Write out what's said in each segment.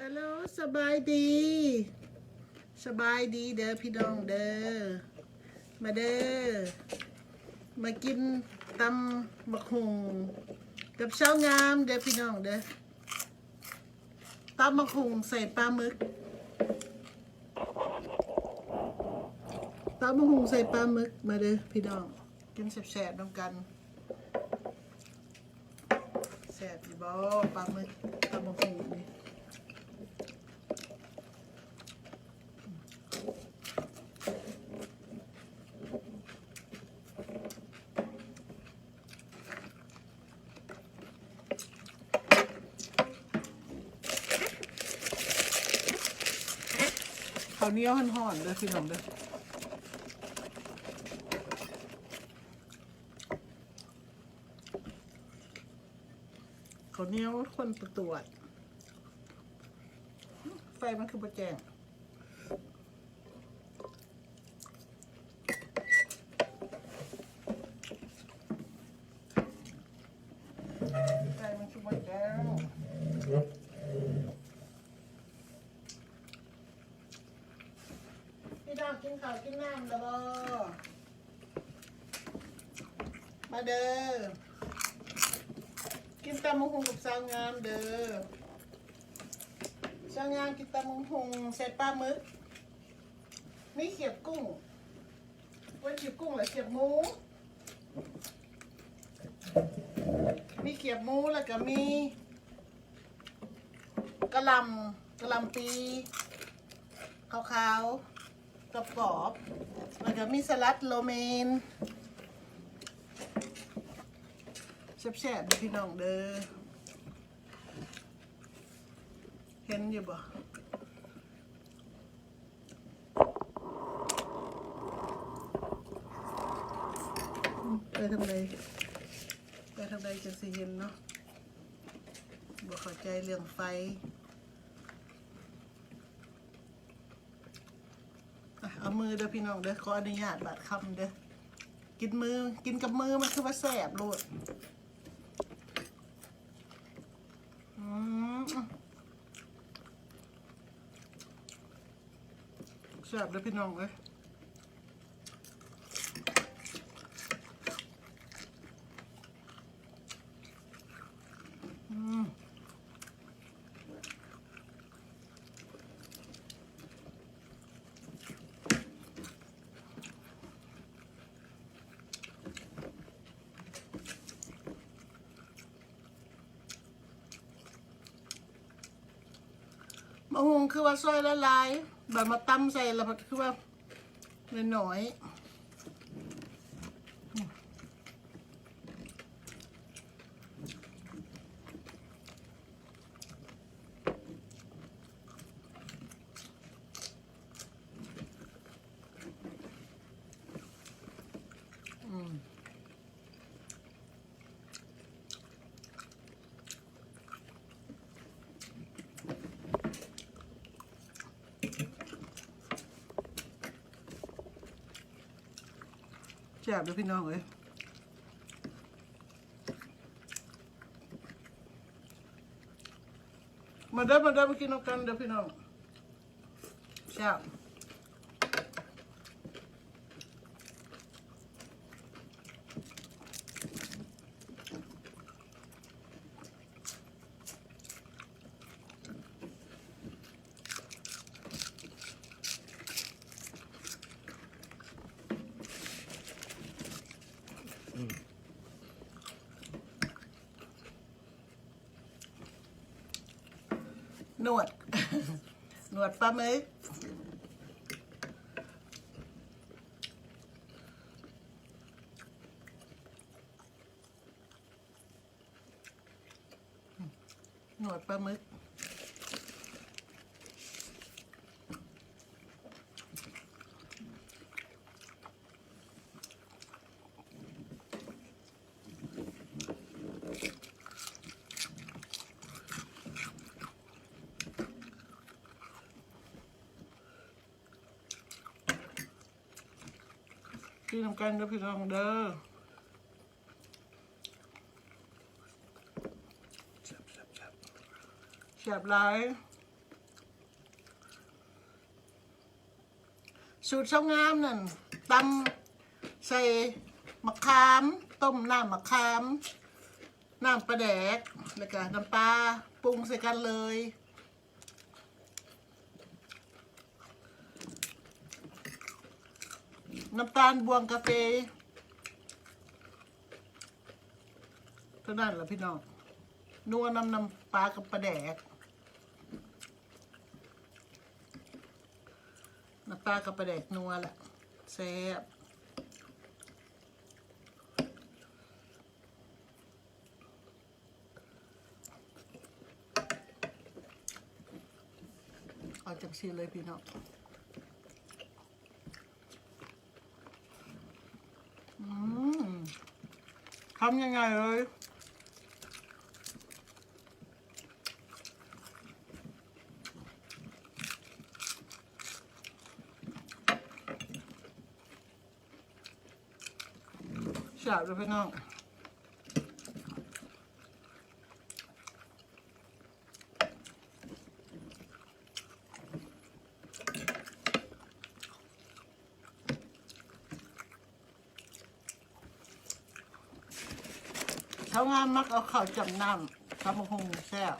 ຮັລໂຫຼ ສະບາຍດີ ສະບາຍດີເດີພີ່ນ້ອງເດີ ມາເດີ ມາກິນຕຳບັກຫຸ່ງກັບສາວງາມເດີພີ່ນ້ອງເດີ ຕຳບັກຫຸ່ງໃສ່ປາໝຶກ ຕຳບັກຫຸ່ງໃສ່ປາໝຶກ ມາເດີພີ່ນ້ອງ ກິນແຊບໆນຳກັນ. ແຊບຢູ່ບໍ່ ປາໝຶກ ຕຳບັກຫຸ່ງນີ້ ເຂົ້າໜຽວຮ້ອນໆເດີພີ່ນ້ອງເດີ. ເຂົ້າໜຽວຄົນປະຕວດ ໄຟມັນຄືບໍ່ແຈ້ງ ໄຟມັນຄືບໍ່ແຈ້ງ. ພີ່ນ້ອງກິນເຂົ້າກິນນ້ຳແລ້ວບໍ່? ມາເດີ ກິນຕຳບັກຫຸ່ງກັບສາວງາມເດີ ສາວງາມກິນຕຳບັກຫຸ່ງໃສ່ປາໝຶກ ມີຂຽບກຸ້ງ ເພິ່ນຂຽບກຸ້ງແລ້ວຂຽບໝູ ມີຂຽບໝູ ແລ້ວກະມີ ກະຫຼ່ຳ ກະຫຼ່ຳປີຂາວໆ ກອບໆ ແລ້ວກະມີສະຫຼັດໂລເມນ ແຊບໆເດີພີ່ນ້ອງເດີ ເຫັນຢູ່ບໍ່? ໄປທາງໃດ ໄປທາງໃດຈັ່ງຊິເຫັນເນາະ ບໍ່ເຂົ້າໃຈເລື່ອງໄຟ ອະ ເອົາມືເດີພີ່ນ້ອງເດີ ຂໍອະນຸຍາດບາດຄຳເດີ ກິນມື ກິນກັບມືມັນຄືວ່າແຊບໂລດ. ອືມ ແຊບເດີພີ່ນ້ອງເອີຍ ອືມ. ໝາກຫຸ່ງຄືວ່າຊອຍຫຼາຍໆ ບາດມາຕຳໃສ່ລະພັດຄືວ່ານ້ອຍໆ. ອືມ ແຊບເດີພີ່ນ້ອງເອີຍ. ມາເດີ ມາເດີ ມາກິນນຳກັນເດີພີ່ນ້ອງ ແຊບ. ໜວດ ໜວດປາໝຶກ. ໜວດປາໝຶກ. ກິນນຳກັນເດີພີ່ນ້ອງເດີ. ແຊບໆໆ ແຊບຫຼາຍ. ສູດສາວງາມນັ້ນ ຕຳໃສ່ໝາກຂາມ ຕົ້ມນ້ຳໝາກຂາມ ນ້ຳປາແດກ ແລ້ວກະນ້ຳປາ ປຸງໃສ່ກັນເລີຍ ນ້ຳຕານບວງກາເຟ ເທົ່ານັ້ນລະພີ່ນ້ອງ ນົວນຳ ນ້ຳປາກັບປາແດກ ນ້ຳປາກັບປາແດກນົວລະ ແຊບ. ເອົາຈັ່ງຊີ້ເລີຍພີ່ນ້ອງ ອືມ ຄຳໃຫຍ່ໆເລີຍ ແຊບເດີພີ່ນ້ອງ. ສາວງາມມັກເອົາເຂົ້າຈ້ຳນ້ຳ ຕຳບັກຫຸ່ງແຊບ.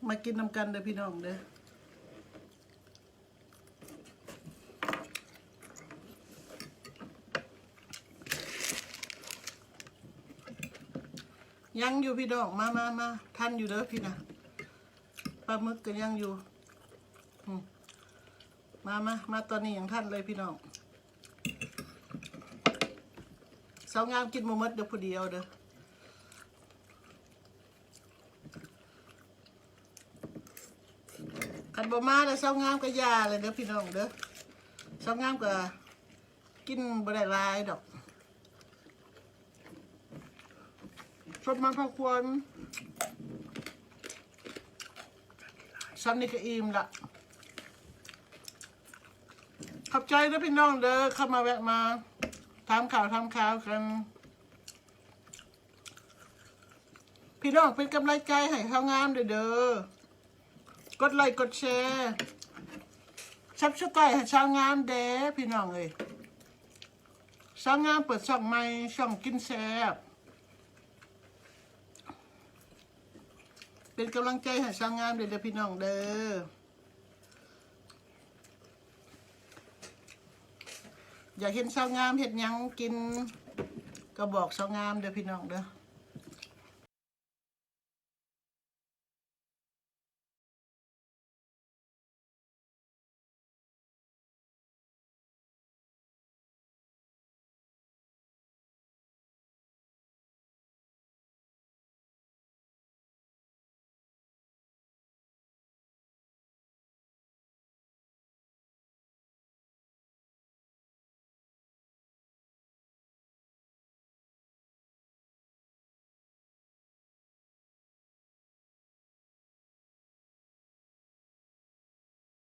ມາກິນນຳກັນເດີພີ່ນ້ອງເດີ. ຍັງຢູ່ພີ່ນ້ອງ ມາ ມາ ມາ ທັນຢູ່ເດີພີ່ນະ ປາໝຶກກໍຍັງຢູ່ ອືມ ມາ ມາ ມາ ຕອນນີ້ຍັງທັນເລີຍພີ່ນ້ອງ. ສາວງາມກິນບໍ່ໝົດເດີ ຜູ້ດຽວເດີ. ຄັນບໍ່ມາແລ້ວ ສາວງາມກໍຢ່າເລີຍເດີພີ່ນ້ອງເດີ. ສາວງາມກໍກິນບໍ່ໄດ້ຫຼາຍດອກ. ສົມມາພາຄວນ ສ່ຳນີ້ກໍອີ່ມລະ. ຂອບໃຈເດີພີ່ນ້ອງເດີ ເຂົ້າມາແວະມາຖາມຂ່າວ ຖາມຂ່າວກັນ. ພີ່ນ້ອງເປັນກຳລັງໃຈໃຫ້ສາວງາມເດີ ກົດໄລກົດແຊ ຊັບສະໄຄຣບໃຫ້ສາວງາມແດ່ພີ່ນ້ອງເອີຍ. ສາວງາມເປີດຊ່ອງໃໝ່ ຊ່ອງກິນແຊບ ເປັນກຳລັງໃຈໃຫ້ສາວງາມເດີ ເດີພີ່ນ້ອງເດີ. ຢາກເຫັນສາວງາມເຮັດຫຍັງກິນ ກໍບອກສາວງາມເດີພີ່ນ້ອງເດີ.